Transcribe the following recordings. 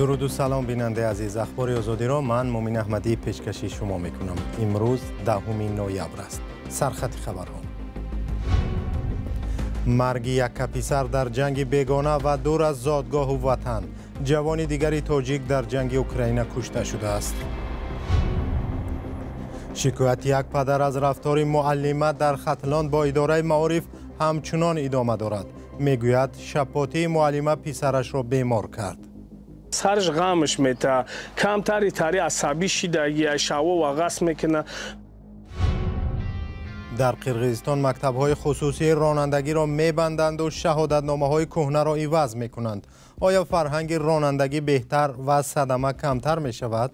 Дуруду салом, бинандаи азиз. Ахбори Озодиро ман, Мумин Аҳмадӣ, пешкаши шумо мекунам. Имрӯз 10 ноябр аст. Сархати хабарҳо. Марги якка писар дар ҷанги бегона ва дур аз зодгоҳу ватан. Ҷавони дигари тоҷик дар ҷанги Украина кушта шудааст. Шикояти як падар аз рафтори муаллима дар Хатлон бо идораи маориф ҳамчунон идома дорад. Мегӯяд, шапотии муаллима писарашро бемор кард. Сарш ғамш мета, камтари тари асабӣ шидагия, шаво вағас мекуна. Дар Қирғизистон мактабҳои хусусии ронандагиро мебанданду шаҳодатномаҳои кӯҳнаро иваз мекунанд. Оё фарҳанги ронандагӣ беҳтар ва садама камтар мешавад?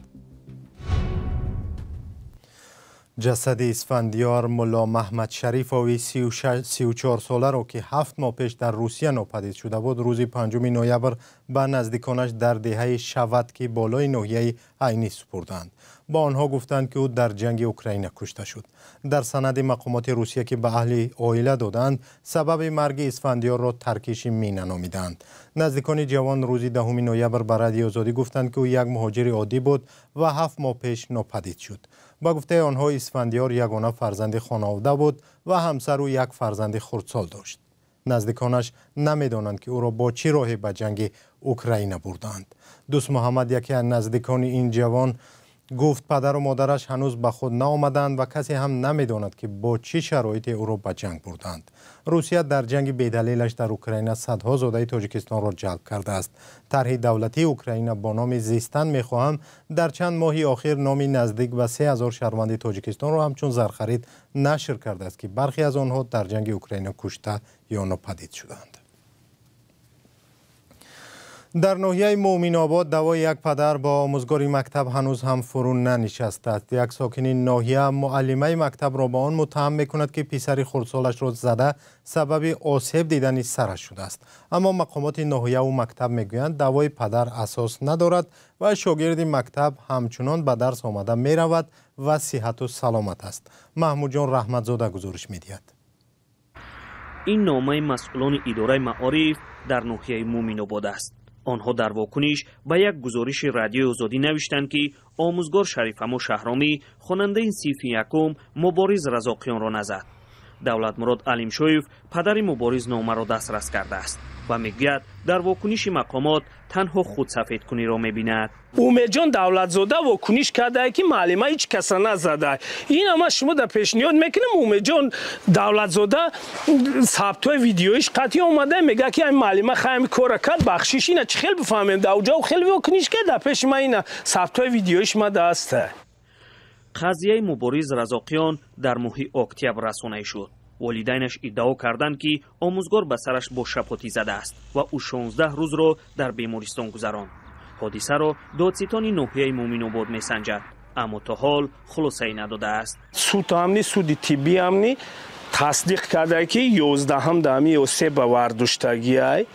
Ҷасади Исфандиёр Мулло Маҳмад Шарифови 34-соларо, ки 7 моҳ пеш дар Русия нопадид шуда буд, рӯзи 5 ноябр ба наздиконаш дар деҳаи Шават, ки болои ноҳияи Айнӣ, супурданд. Ба онҳо гуфтанд, ки ӯ дар ҷанги Украина кушта шуд. Дар санади мақомоти Русия, ки ба аҳли оила доданд, сабаби марги Исфандиёрро таркиши мина номиданд. Наздикони ҷавон рӯзи 10 ноябр ба Радиои Озодӣ гуфтанд, ки ӯ як муҳоҷири оддӣ буд ва 7 моҳ пеш нопадид шуд. Ба гуфтаи онҳо, Исфандиёр ягона фарзанди хонавода буд ва ҳамсару як фарзанди хурдсол дошт. Наздиконаш намедонанд, ки ӯро бо чӣ роҳе ба ҷанги Украина бурданд. Дӯст Муҳаммад, яке аз наздикони ин ҷавон, гуфт, падару модараш ҳанӯз ба худ наомаданд ва касе ҳам намедонад, ки бо чӣ шароите ӯро ба ҷанг бурданд. Русия дар ҷанги бедалилаш дар Украина садҳо зодаи Тоҷикистонро ҷалб кардааст. Тарҳи давлатии Украина бо номи «Зистан мехоҳам» дар чанд моҳи охир номи наздик ба 3000 шаҳрванди Тоҷикистонро ҳамчун зархарид нашр кардааст, ки бархе аз онҳо дар ҷанги Украина кушта ё нопадид шуданд. Дар ноҳияи Муъминобод даъвои як падар бо омӯзгори мактаб ҳанӯз ҳам фурӯ нанишастааст. Як сокини ноҳия муаллимаи мактабро ба он муттаҳам мекунад, ки писари хурдсолашро зада, сабаби осеб дидани сараш шудааст. Аммо мақомоти ноҳияву мактаб мегӯянд, даъвои падар асос надорад ва шогирди мактаб ҳамчунон ба дарс омада меравад ва сиҳату саломат аст. Маҳмудҷон Раҳматзода гузориш медиҳад. Ин номаи масъулони идораи маориф дар ноҳияи Муъминобод аст. Онҳо дар вокуниш ба як гузориши Радиои Озодӣ навиштанд, ки омӯзгор Шарифамо Шаҳромӣ хонандаи синфи якум Мубориз Разоқиёнро назад. Давлатмурод Алимшоев, падари Мубориз, номаро дастрас кардааст ва мегӯяд, дар вокуниши мақомот танҳо худсафедкуниро мебинад. Умедҷон Давлатзода вокуниш кардае, ки муаллима ҳеҷ каса назада. Ин ама шумо дар пешниҳод мекунем. Умедҷон Давлатзода сабтҳои видеоиш қатъӣ омада, мега, ки ами муаллима хайми кора кард, бахшиш. Ина чӣ хел бифаҳмем? Дар уҷо хеле вокуниш кард, дар пеши ма ина сабтҳои видеоиш ма даста. Қазияи Мубориз Разоқиён дар моҳи октябр расонаӣ шуд. Волидайнаш иддао карданд, ки омӯзгор ба сараш бо шапотӣ задааст ва ӯ 16 рӯзро дар бемористон гузаронд. Ҳодисаро додситони ноҳияи Муъминобод месанҷад, аммо то ҳол хулосае надодааст. Суд ҳамни, суди тиббӣ ҳамни тасдиқ карда, ки 11-ҳам даҳами осеба вардоштагиай.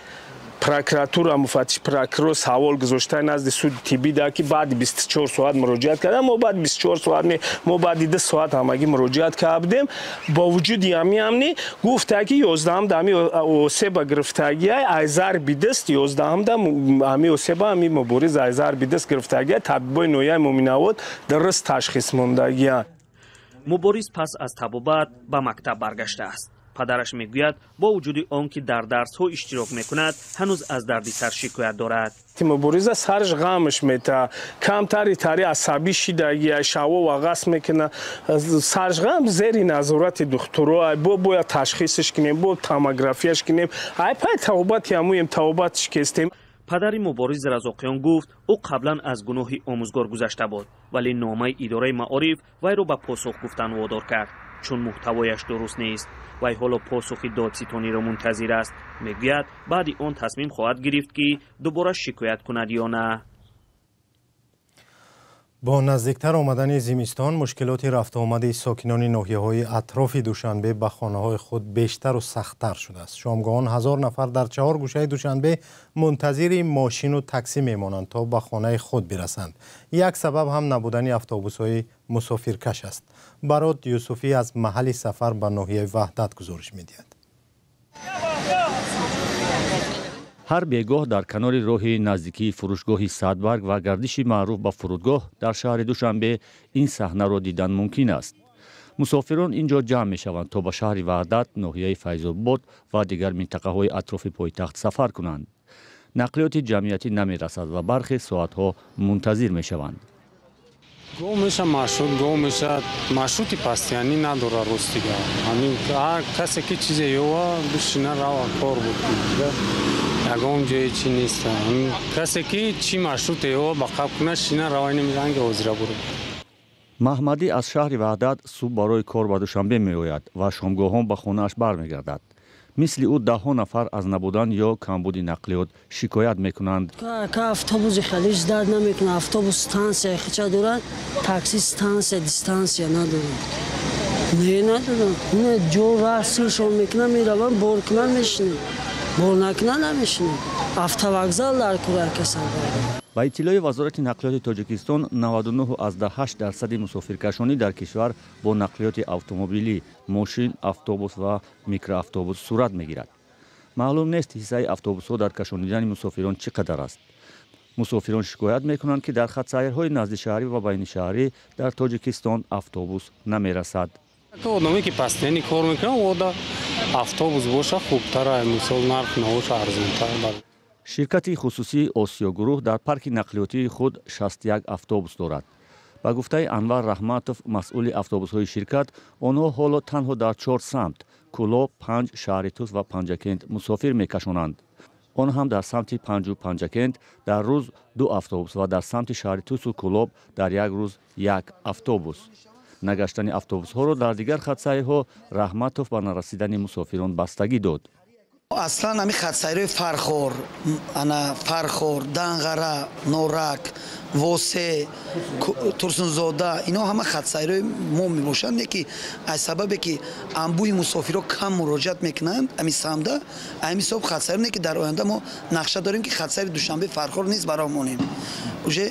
Прокуратура, муфаттиш прокурор савол гузошта назди суди тиббӣ да, ки баъди 24 соат муроҷиат карда. Мо баъди 24 соат не, мо баъди 2 соат ҳамагӣ муроҷиат карда будем. Бо вуҷуди ҳами ҳамни гуфта, ки 11-ҳам даҳами осеба гирифтагиай, ай зарби даст. 11-ҳам да ҳами осеба ҳами Мубориз ай зарби даст гирифтагиай. Табибои ноҳияи Муъминобод дуруст ташхис мондагиянд. Мубориз пас аз табобат ба мактаб баргаштааст. Падараш мегӯяд, бо вуҷуди он ки дар дарсҳо иштирок мекунад, ҳанӯз аз дарди сар шикоят дорад. Мубориза сарш ғамш мета, камтари тари асабӣ шидагия, шаво вағас мекуна. Сарш ғам зери назорати духтуро, бо бояд ташхисш кунем, бо томографияш кунем. Ай пай табобати ҳамуем, табобатш кестем. Падари Мубориз Разоқиён гуфт, ӯ қаблан аз гуноҳи омӯзгор гузашта буд, вале номаи идораи маориф вайро ба посух гуфтан водор кард, чун муҳтавояш дуруст нест. Вай ҳоло посухи додситониро мунтазир аст. Мегӯяд, баъди он тасмим хоҳад гирифт, ки дубора шикоят кунад ё на. Бо наздиктар омадани зимистон мушкилоти рафтуомади сокинони ноҳияҳои атрофи Душанбе ба хонаҳои худ бештару сахттар шудааст. Шомгоҳон 1000 нафар дар чаҳор гӯшаи Душанбе мунтазири мошину таксӣ мемонанд, то ба хонаи худ бирасанд. Як сабаб ҳам набудани автобусҳои мусофиркаш аст. Барот Юсуфӣ аз маҳалли сафар ба ноҳияи Ваҳдат гузориш медиҳад. Ҳар бегоҳ дар канори роҳи наздикии фурӯшгоҳи Садбарг ва гардиши маъруф ба фурудгоҳ дар шаҳри Душанбе ин саҳнаро дидан мумкин аст. Мусофирон ин ҷо ҷамъ мешаванд то ба шаҳри Ваҳдат, ноҳияи Файзобод ва дигар минтақаҳои атрофи пойтахт сафар кунанд. Нақлиёти ҷамъиятӣ намерасад ва бархе соатҳо мунтазир мешаванд. Гоҳ меша маршрут, гоҳ меша маршрути постоянӣ надора ростига. Ҳамин ҳар касе ки чизе ёва бишина рава кор бикунад. Ягон ҷое чи нест. Касе ки чи маршруте ёва ба қаб кунад, шина рава инам ранги ҳозира бурад. Маҳмадӣ аз шаҳри Ваҳдат субҳ барои кор ба Душанбе меояд ва шомгоҳон ба хонааш бармегардад. Мисли ӯ даҳҳо нафар аз набудан ё камбуди нақлиёт шикоят мекунанд. Автобуси халиш дард намекунад. Автобус станция хича дорад, такси станция дистанция надорад. Не надорад. Не ҷо раҳ силшон мекунад, мераванд, бор кунанд, мешинем. Бор накунанд, намешинем. Автовокзал дар кура касал дорад. Ба иттилои Вазорати нақлиёти Тоҷикистон, 99,8% мусофиркашонӣ дар кишвар бо нақлиёти автомобилӣ, мошин, автобус ва микроавтобус сурат мегирад. Маълум нест ҳиссаи автобусҳо дар кашонидани мусофирон чӣ қадар аст. Мусофирон шикоят мекунанд, ки дар хатсайрҳои наздишаҳрӣ ва байнишаҳрӣ дар Тоҷикистон автобус намерасад. Одаме ки постоянно кор мекунад, ода автобус боша хубтара, мисол нарх навоша арзонтар. Ширкати хусусии Осиёгурӯҳ дар парки нақлиётии худ 61 автобус дорад. Ба гуфтаи Анвар Раҳматов, масъули автобусҳои ширкат, онҳо ҳоло танҳо дар 4 самт Кӯлоб, Панҷ, шаҳри Тус ва Панҷакент мусофир мекашонанд. Он ҳам дар самти Панҷу Панҷакент дар рӯз 2 автобус ва дар самти шаҳри Тусу Кӯлоб дар як рӯз 1 автобус. Нагаштани автобусҳоро дар дигар хатсайрҳо Раҳматов ба нарасидани мусофирон бастагӣ дод. Аслан ҳамин хатсайрҳои Фархор, ана Фархор, Данғара, Норак, Восе, Турсунзода, ино ҳама хатсайрҳои мо мебошанд, ки аз сабабе ки анбӯҳи мусофирҳо кам муроҷиат мекунанд ҳамин самда, ҳамин ҳисоб хатсайр не ки дар оянда мо нақша дорем ки хатсайри Душанбе Фархор низ бароҳ монем. Уже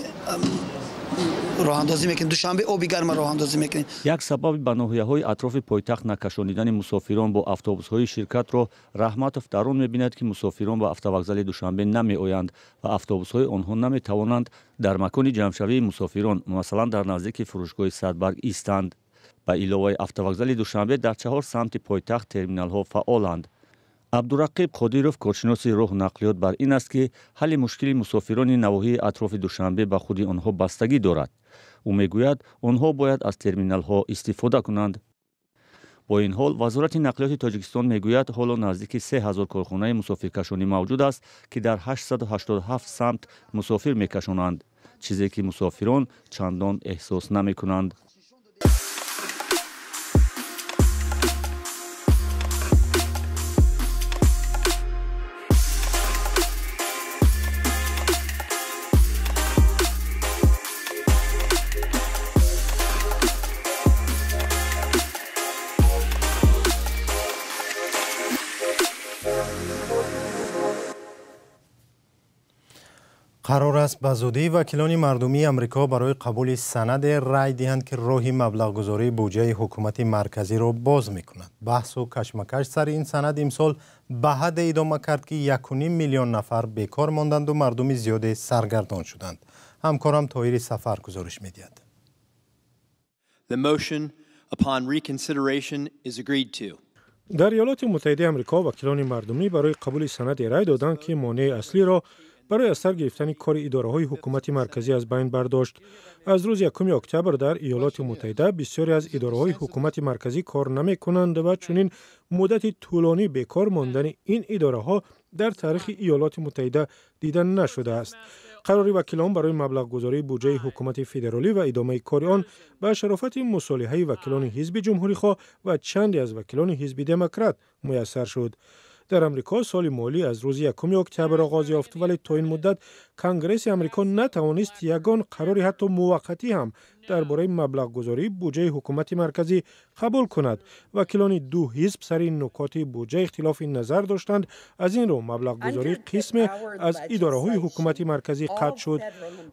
роҳандозӣ мекунем, Душанбе оби гарма роҳандозӣ мекунем. Як сабаби ба ноҳияҳои атрофи пойтахт накашонидани мусофирон бо автобусҳои ширкатро Раҳматов дар он мебинад, ки мусофирон ба автовокзали Душанбе намеоянд ва автобусҳои онҳо наметавонанд дар макони ҷамъшавии мусофирон, масалан дар наздики фурӯшгоҳи Садбарг истанд. Ба иловаи автовокзали Душанбе дар 4 самти пойтахт терминалҳо фаъоланд. Абдурақиб Қодиров, коршиноси роҳу нақлиёт, бар ин аст, ки ҳалли мушкили мусофирони навоҳии атрофи Душанбе ба худи онҳо бастагӣ дорад. Ӯ мегӯяд, онҳо бояд аз терминалҳо истифода кунанд. Бо ин ҳол Вазорати нақлиёти Тоҷикистон мегӯяд, ҳоло наздики 3000 корхонаи мусофиркашонӣ мавҷуд аст, ки дар 887 самт мусофир мекашонанд, чизе ки мусофирон чандон эҳсос намекунанд. Қарор аст ба зудӣ вакилони мардумии Амрико барои қабули санаде рай диҳанд, ки роҳи маблағгузории буҷаи ҳукумати марказиро боз мекунад. Баҳсу кашмакаш сари ин санад имсол ба ҳадде идома кард, ки 1,5 миллион нафар бекор монданду мардуми зиёде саргардон шуданд. Ҳамкорам Тоҳири Сафар гузориш медиҳад. The motion upon reconsideration is agreed to. Дар Иёлоти Муттаҳидаи Амрико вакилони мардумӣ барои қабули санаде рай доданд, ки монеаи аслиро барои аз сар гирифтани кори идораҳои ҳукумати марказӣ аз байн бардошт. Аз рӯзи 1 октябр дар Иёлоти Муттаҳида бисёре аз идораҳои ҳукумати марказӣ кор намекунанд ва чунин муддати тӯлонӣ бекор мондани ин идораҳо дар таърихи Иёлоти Муттаҳида дида нашудааст. Қарори вакилон барои маблағгузории буҷаи ҳукумати федералӣ ва идомаи кори он ба шарофати мусолиҳаи вакилони ҳизби ҷумҳурихоҳ ва чанде аз вакилони ҳизби демократ муяссар шуд. Дар Амрико соли молӣ аз рӯзи 1 октябр оғоз ёфт, вале то ин муддат Конгресси Амрико натавонист ягон қарори ҳатто муваққатӣ ҳам дар бораи маблағгузории буҷаи ҳукумати марказӣ қабул кунад. Вакилони ду ҳизб сари нукоти буҷа ихтилофи назар доштанд, аз ин рӯ маблағгузории қисме аз идораҳои ҳукумати марказӣ қатъ шуд.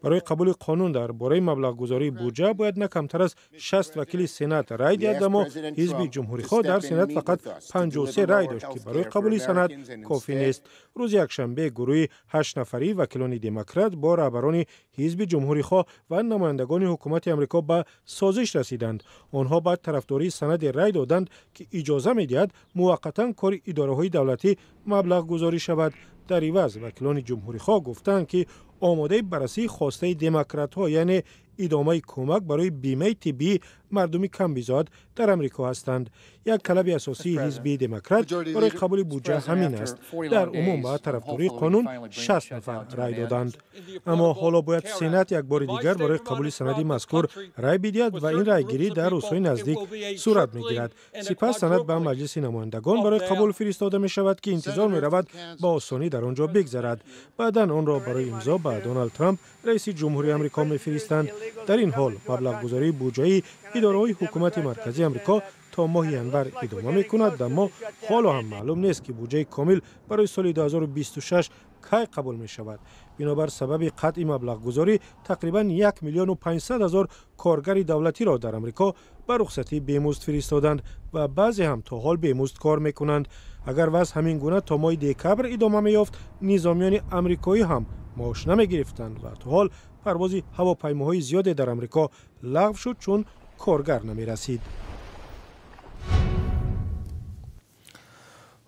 Барои қабули қонун дар бораи маблағгузории буҷа бояд на камтар аз 60 вакили Сенат рай диҳад, аммо ҳизби ҷумҳурихоҳ дар Сенат фақат 53 рай дошт, ки барои қабули санад кофӣ нест. Рӯзи якшанбе гурӯҳи 8-нафарии вакилони демократ бо раҳбарони ҳизби ҷумҳурихоҳ ва намояндагони ҳукумати Амрико ба созиш расиданд. Онҳо ба тарафдории санаде рай доданд, ки иҷоза медиҳад муваққатан кори идораҳои давлатӣ маблағгузорӣ шавад. Дар иваз вакилони ҷумҳурихоҳ гуфтанд, ки омодаи баррасии хостаи демократҳо, яъне идомаи кӯмак барои бимаи тиббии мардуми камбизоат дар Амрико ҳастанд. Як талаби асосии ҳизби демократ барои қабули буҷа ҳамин аст. Дар умум ба тарафдории қонун 60 нафар рай доданд. Аммо ҳоло бояд Сенат як бори дигар барои қабули санади мазкур рай бидиҳад ва ин райгирӣ дар рӯзҳои наздик сурат мегирад. Сипас санад ба Маҷлиси намояндагон барои қабул фиристода мешавад, ки интизор меравад ба осонӣ дар он ҷо бигзарад. Баъдан онро барои имзо ба Доналд Трамп, раиси ҷумҳурии Амрико, мефиристанд. Дар ин ҳол маблағгузории буҷаи идораҳои ҳукумати марказии Амрико то моҳи январ идома мекунад, аммо ҳоло ҳам маълум нест, ки буҷаи комил барои соли 2026 кай қабул мешавад. Бинобар сабаби қатъи маблағгузорӣ тақрибан 1 миллиону 500 ҳазор коргари давлатиро дар Амрико ба рухсатии бемузд фиристоданд ва баъзе ҳам то ҳол бемузд кор мекунанд. Агар вазъ ҳамин гуна то моҳи декабр идома меёфт, низомиёни амрикоӣ ҳам маош намегирифтанд ва то ҳол парвози ҳавопаймоҳои зиёде дар Амрико лағв шуд, чун коргар намерасид.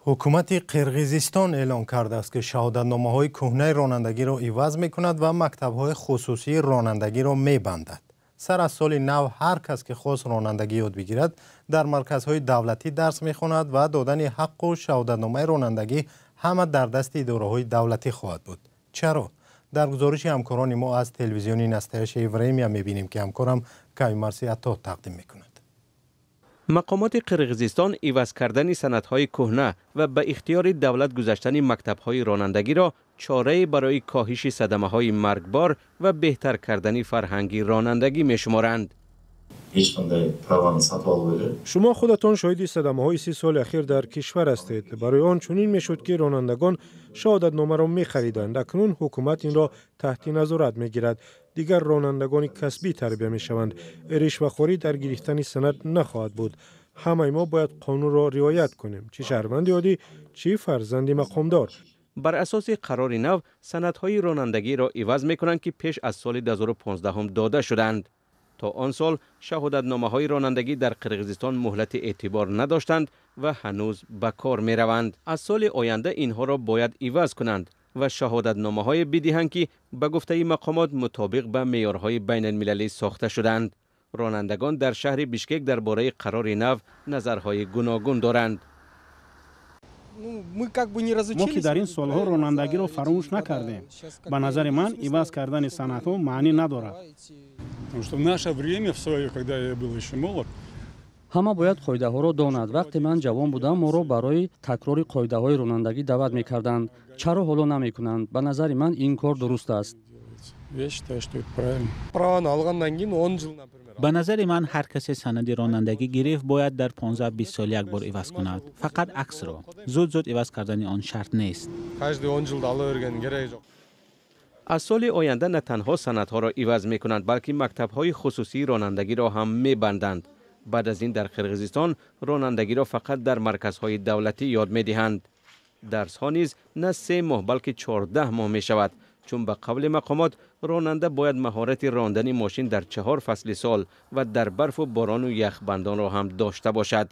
Ҳукумати Қирғизистон эълон кардааст, ки шаҳодатномаҳои кӯҳнаи ронандагиро иваз мекунад ва мактабҳои хусусии ронандагиро мебандад. Сар аз соли нав ҳар кас, ки хост ронандагӣ ёд бигирад, дар марказҳои давлатӣ дарс мехонад ва додани ҳаққу шаҳодатномаи ронандагӣ ҳама дар дасти идораҳои давлатӣ хоҳад буд. Чаро? Дар гузориши ҳамкорони мо аз телевизиони Настоящее Время мебинем, ки ҳамкорам Каюмарси Ато тақдим мекунад. Мақомоти Қирғизистон иваз кардани санадҳои кӯҳна ва ба ихтиёри давлат гузаштани мактабҳои ронандагиро чорае барои коҳиши садамаҳои маргбор ва беҳтар кардани фарҳанги ронандагӣ мешуморанд. Шумо худатон шоҳиди садамаҳои 30 соли ахир дар кишвар ҳастед. Барои он чунин мешуд, ки ронандагон шаҳодатномаро мехариданд. Акнун ҳукумат инро таҳти назорат мегирад. Дигар ронандагони касбӣ тарбия мешаванд. Ришвахорӣ дар гирифтани санад нахоҳад буд. Ҳамаи мо бояд қонунро риоят кунем, чӣ шаҳрванди оддӣ, чӣ фарзанди мақомдор. Бар асоси қарори нав санадҳои ронандагиро иваз мекунанд, ки пеш аз соли 2015 дода шуданд. То он сол шаҳодатномаҳои ронандагӣ дар Қирғизистон муҳлати эътибор надоштанд ва ҳанӯз ба кор мераванд. Аз соли оянда инҳоро бояд иваз кунанд ва шаҳодатномаҳое бидиҳанд, ки ба гуфтаи мақомот мутобиқ ба меъёрҳои байналмилалӣ сохта шуданд. Ронандагон дар шаҳри Бишкек дар бораи қарори нав назарҳои гуногун доранд. Мо ки дар ин солҳо ронандагиро фаромӯш накардем. Ба назари ман, иваз кардани санадҳо маънӣ надорад. Ҳама бояд қоидаҳоро донад. Вақте ман ҷавон будам, моро барои такрори қоидаҳои ронандагӣ даъват мекарданд. Чаро ҳоло намекунанд? Ба назари ман, ин кор дуруст аст. Ба назари ман, ҳар касе санади ронандагӣ гирифт, бояд дар 15-20 сол як бор иваз кунад. Фақат аксро. Зуд-зуд иваз кардани он шарт нест. Аз соли оянда на танҳо санадҳоро иваз мекунанд, балки мактабҳои хусусии ронандагиро ҳам мебанданд. Баъд аз ин дар Қирғизистон ронандагиро фақат дар марказҳои давлатӣ ёд медиҳанд. Дарсҳо низ на 3 моҳ, балки 14 моҳ мешавад, чун ба қавли мақомот ронанда бояд маҳорати рондани мошин дар 4 фасли сол ва дар барфу борону яхбандонро ҳам дошта бошад.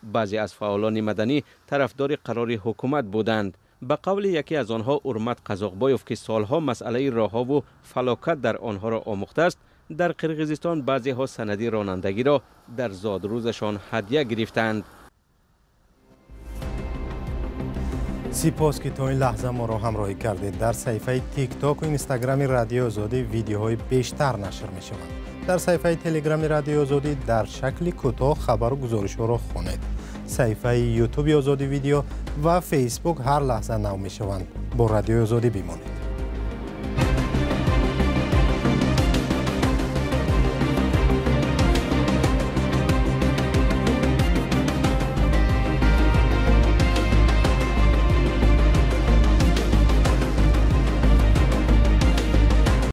Баъзе аз фаъолони маданӣ тарафдори қарори ҳукумат буданд. Ба қавли яке аз онҳо, Урмат Қазоқбоев, ки солҳо масъалаи роҳҳову фалокат дар онҳоро омӯхтааст, дар Қирғизистон баъзеҳо санади ронандагиро дар зодрӯзашон ҳадя гирифтанд. Сипос, ки то ин лаҳза моро ҳамроҳӣ кардед. Дар саҳифаи Тикток ва Инстаграми Радиои Озодӣ видеоҳои бештар нашр мешаванд. Дар саҳифаи Телеграми Радиои Озодӣ дар шакли кӯтоҳ хабару гузоришҳоро хонед. Саҳифаи Ютуби Озодӣ видео ва Фейсбук ҳар лаҳза нав мешаванд. Бо Радиои Озодӣ бимонед.